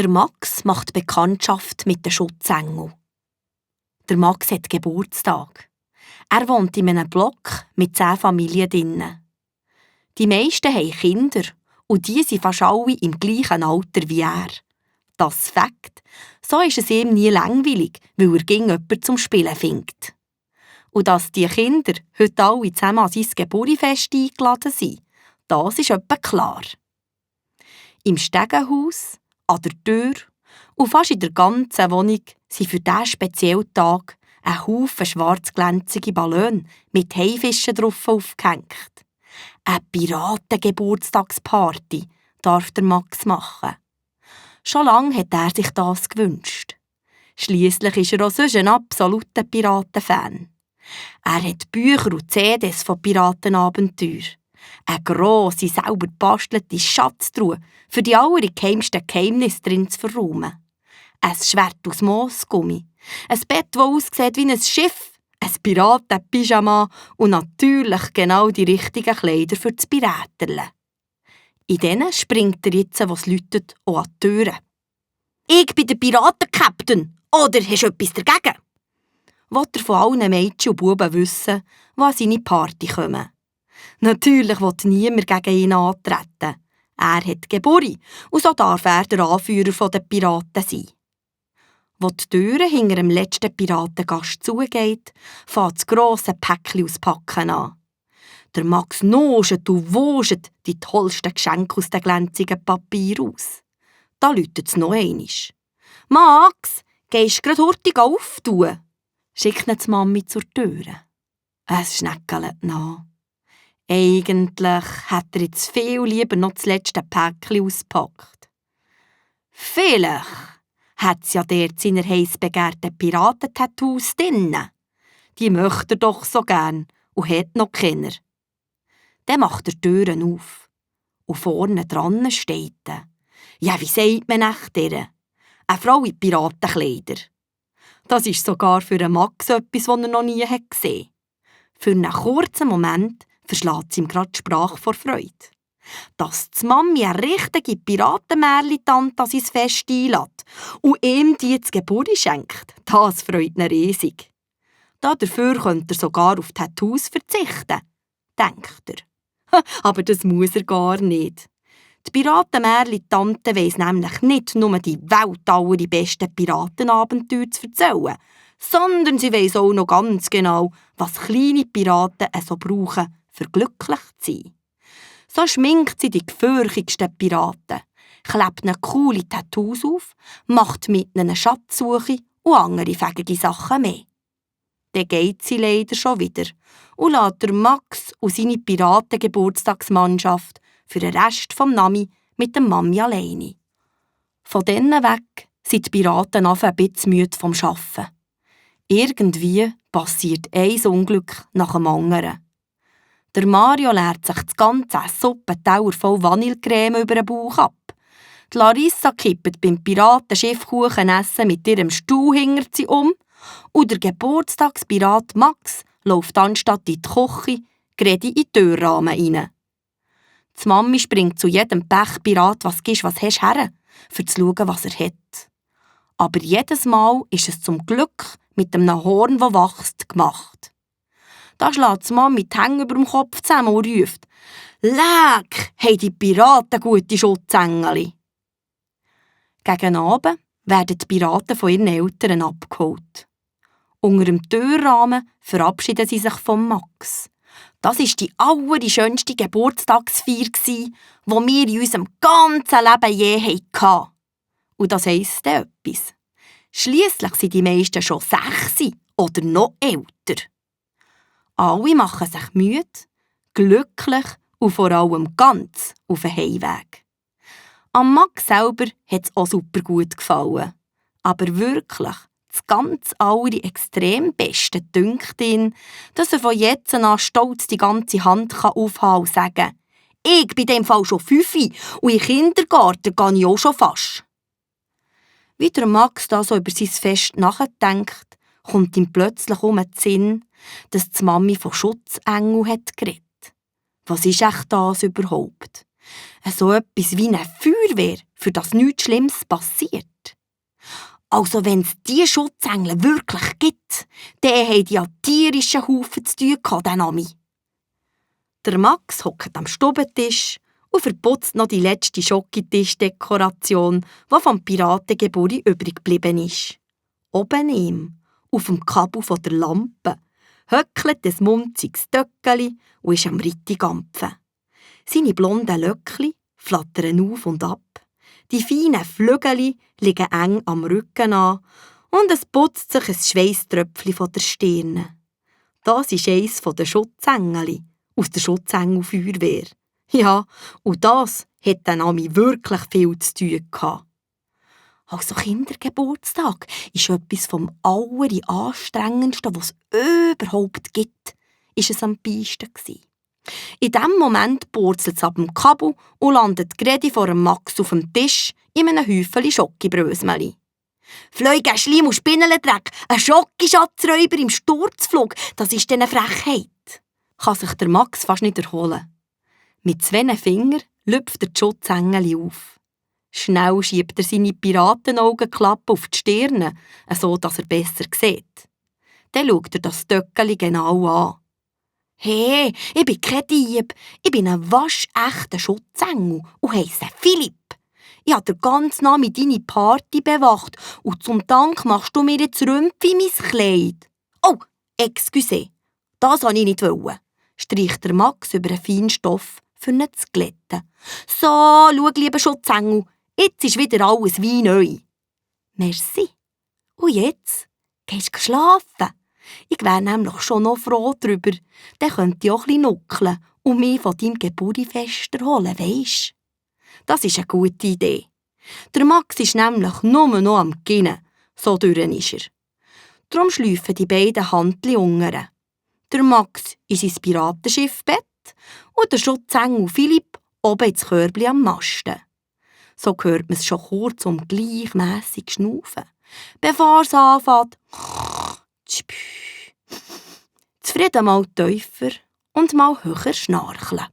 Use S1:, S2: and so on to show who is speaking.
S1: Der Max macht Bekanntschaft mit den Schutzengeln. Der Max hat Geburtstag. Er wohnt in einem Block mit 10 Familien drinnen. Die meisten haben Kinder und die sind fast alle im gleichen Alter wie er. Das Fakt, so ist es ihm nie langweilig, weil er ging jemanden zum Spielen findet. Und dass die Kinder heute alle zusammen an sein Geburtstagsfest eingeladen sind, das ist etwa klar. Im Stegenhaus, an der Tür und fast in der ganzen Wohnung sind für diesen speziellen Tag ein Haufen schwarzglänzige Ballone mit Haifischen drauf aufgehängt. Eine Piratengeburtstagsparty darf der Max machen. Schon lange hat er sich das gewünscht. Schliesslich ist er auch sonst ein absoluter Piratenfan. Er hat Bücher und CDs von Piratenabenteuern. Eine grosse, selber gebastelte Schatztruhe, für die allergeheimsten Geheimnisse drin zu verräumen. Ein Schwert aus Moosgummi, ein Bett, das aussieht wie ein Schiff, ein Piratenpyjama und natürlich genau die richtigen Kleider für das Piraterle. In denen springt er jetzt, was läutet, auch an die Türe. «Ich bin der Piratenkapitän, oder hast du etwas dagegen?» Will er von allen Mädchen und Buben wissen, die an seine Party kommen. Natürlich will niemand gegen ihn antreten. Er hat Geburt und so darf er der Anführer der Piraten sein. Wo die Türe hinter dem letzten Piratengast zugeht, fängt das grosse Päckchen auspacken an. Der Max noschet und woschet die tollsten Geschenke aus dem glänzigen Papier aus. Da läutet es noch einmal. «Max, gehst du gerade hurtig auftun?» schickt ihn die Mami zur Türe. Es schneckelt nach. Eigentlich hätte er jetzt viel lieber noch das letzte Päckchen ausgepackt. Vielleicht hat es ja dort seine heiss begehrten Piratentattoos drinnen. Die möchte er doch so gern und hat noch keiner. Dann macht er die Türen auf. Und vorne dran steht er. Ja, wie sagt man echt der? Eine Frau in Piratenkleider. Das ist sogar für einen Max etwas, das er noch nie gesehen hat. Für einen kurzen Moment verschlägt ihm gerade die Sprache vor Freude. Dass die Mami eine richtige Piratenmärli-Tante an sein Fest einlädt und ihm die zu Geburt schenkt, das freut ihn riesig. Dafür könnte er sogar auf Tattoos verzichten, denkt er. Aber das muss er gar nicht. Die Piratenmärli-Tante weiss nämlich nicht nur die weltallerbesten Piratenabenteuer zu erzählen, sondern sie weiss auch noch ganz genau, was kleine Piraten so brauchen, für glücklich zu sein. So schminkt sie die gefürchtigsten Piraten, klebt ihnen coole Tattoos auf, macht mit ihnen eine Schatzsuche und andere fägige Sachen mehr. Dann geht sie leider schon wieder und lässt der Max und seine Piratengeburtstagsmannschaft für den Rest vom Nami mit der Mami alleine. Von denen weg sind die Piraten ein bisschen müde vom Arbeiten. Irgendwie passiert ein Unglück nach dem anderen. Der Mario leert sich das ganze Suppenteller voll Vanillecreme über den Bauch ab. Die Larissa kippt beim Piratenschiff Kuchenessen mit ihrem Stuhl hinter sie um. Und der Geburtstagspirat Max läuft anstatt in die Küche gerade in den Türrahmen rein. Die Mami springt zu jedem Pechpirat, was gibst, was hast, her, für zu schauen, was er hat. Aber jedes Mal ist es zum Glück mit einem Horn, das wächst, gemacht. Da schlägt die Mami die Hände über dem Kopf zusammen und ruft: «Leck, haben die Piraten gute Schutzengel!» Gegen Abend werden die Piraten von ihren Eltern abgeholt. Unter dem Türrahmen verabschieden sie sich von Max. Das war die allerschönste Geburtstagsfeier, die wir in unserem ganzen Leben je hatten. Und das heisst etwas. Schliesslich sind die meisten schon 6 oder noch älter. Alle machen sich müde, glücklich und vor allem ganz auf den Heimweg. Am Max selber hat es auch super gut gefallen. Aber wirklich, das ganz extrem Beste dünkt ihn, dass er von jetzt an stolz die ganze Hand aufhalten kann und sagen: «Ich bin in dem Fall schon 5 und in den Kindergarten gehe ich auch schon fast.» Wie der Max da so über sein Fest nachdenkt, kommt ihm plötzlich den Sinn, dass die Mami von Schutzengel hat geredet. Was ist echt das überhaupt? So etwas wie eine Feuerwehr für das nichts Schlimmes passiert. Also wenn es diese Schutzengel wirklich gibt, dann haben die ja tierischen Haufen zu tun gehabt, den Ami. Der Max hockt am Stubentisch und verputzt noch die letzte Schokitischdekoration, die vom Piratengeburi übrig geblieben ist. Oben ihm, auf dem Kabel der Lampe, höckelt ein munziges Töckeli und ist am Rittigampfen. Seine blonden Löckli flattern auf und ab. Die feinen Flügel liegen eng am Rücken an und es putzt sich ein Schweisströpfchen von der Stirn. Das ist eins der Schutzengel aus der Schutzengelfeuerwehr. Ja, und das hat den Ami wirklich viel zu tun gehabt. Also Kindergeburtstag ist etwas vom Anstrengendsten, was es überhaupt gibt, ist es am besten gewesen. In diesem Moment purzelt es ab dem Kabel und landet gerade vor dem Max auf dem Tisch in einem Häufchen Schokibrösmeli. «Fliegen, Schleim und Spinnelendreck, ein Schokischatzräuber im Sturzflug, das ist eine Frechheit!» Kann sich der Max fast nicht erholen. Mit 2 Fingern lüpft er die Schutzengel auf. Schnell schiebt er seine Piratenaugenklappe auf die Stirne, so dass er besser sieht. Dann schaut er das Töckeli genau an. «Hey, ich bin kein Dieb, ich bin ein waschechter Schutzengel und heisse Philipp. Ich habe den ganzen Abend deine Party bewacht und zum Dank machst du mir jetzt Rümpfi mein Kleid.» «Oh, excuse, das wollte ich nicht», streicht der Max über einen feinen Stoff, für ihn zu glätten. «So, schau, lieber Schutzengel, jetzt ist wieder alles wie neu.» «Merci. Und jetzt? Gehst du schlafen? Ich wäre nämlich schon noch froh drüber. Dann könnte ich auch ein bisschen nuckeln und mich von deinem Geburtstagsfest erholen, weisst? Das ist eine gute Idee. Der Max ist nämlich nur noch am Ginnen, so dürr ist er. Darum schläfen die beiden Handli unten. Der Max in sein Piratenschiffbett und der Schutzengel Philipp oben ins Körbli am Masten. So hört man es schon kurz gleichmässig schnaufen, bevor es anfängt. Zufrieden mal tiefer und mal höher schnarcheln.